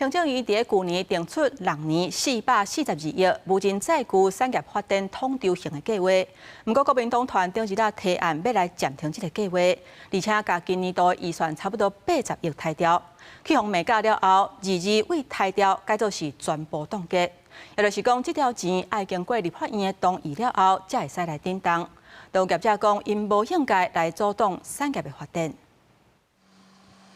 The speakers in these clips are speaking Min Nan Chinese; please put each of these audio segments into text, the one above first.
行政院佇舊年定出六年442億無人載具產業發展統籌型的計劃，毋過國民黨團頂日仔提案欲來暫停這個計劃，而且共今年度預算差不多80億刣掉，去予罵甲了後，二二為刣掉改做是全部凍結，也就是講，這條錢愛經過立法院的同意了後，才會使來振動。有業者講，𪜶無興趣來阻擋產業的發展。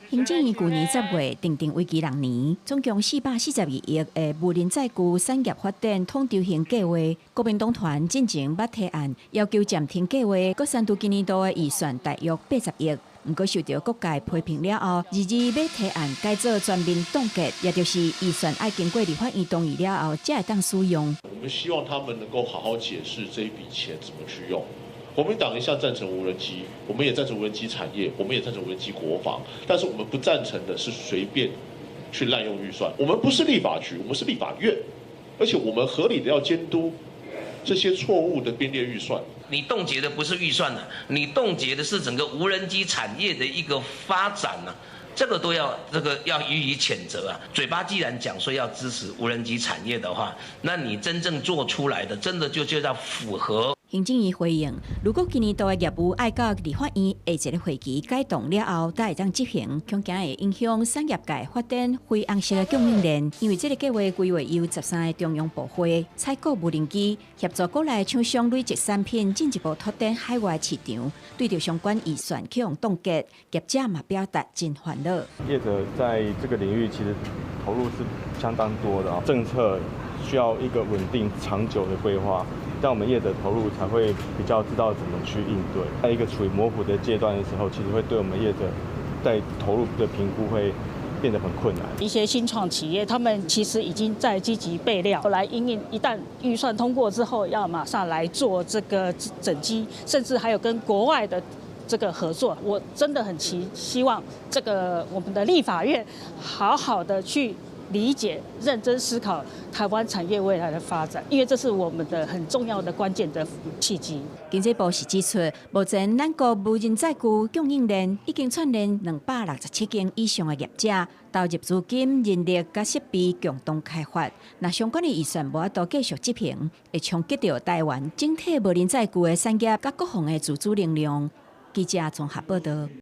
行政院舊年10月訂定為期6年，總共442億的無人載具產業發展統籌型計劃。國民黨團進前捌提案要求暫停計劃，閣刪除今年度的預算大約80億。毋過受著各界批評了後，二二欲提案改做全面凍結，也就是預算愛經過立法院同意了後，才會當使用。我們希望他們能夠好好解釋這一筆錢怎麼去用。國民黨一向贊成無人機，我們也贊成無人機產業，我們也贊成無人機國防，但是我們不贊成的是隨便去濫用預算。我們不是立法局，我們是立法院，而且我們合理的要監督這些錯誤的編列預算。你凍結的不是預算啊，你凍結的是整個無人機產業的一個發展啊，這個都要這個要予以譴責啊！嘴巴既然講說要支持無人機產業的話，那你真正做出來的，真的就要符合。行政院回應，如果今年度的業務愛到立法院下一個會期解凍了後，才會當執行，恐驚會影響產業界發展飛昂式的供應鏈。因為這個計劃規劃由13個中央部會採購無人機，協助國內廠商累積產品，進一步拓展海外市場。對著相關預算去予凍結，業者嘛表達真煩惱。業者在這個領域其實投入是相當多的，政策需要一個穩定長久的規劃。讓我們業者投入才會比較知道怎麼去應對。在一個處於模糊的階段的時候，其實會對我們業者在投入的評估會變得很困難。一些新創企業，他們其實已經在積極備料，來因應一旦預算通過之後，要馬上來做這個整機，甚至還有跟國外的這個合作。我真的很期希望這個我們的立法院好好的去理解、認真思考台灣產業未來的發展，因為這是我們的很重要的關鍵的契機。經濟部是指出，目前咱國無人載具供應鏈已經串聯267間以上的業者，投入資金、人力佮設備共同開發。若相關的預算無法度繼續執行，會衝擊著台灣整體無人載具的產業佮國防的自主能量。記者綜合報道。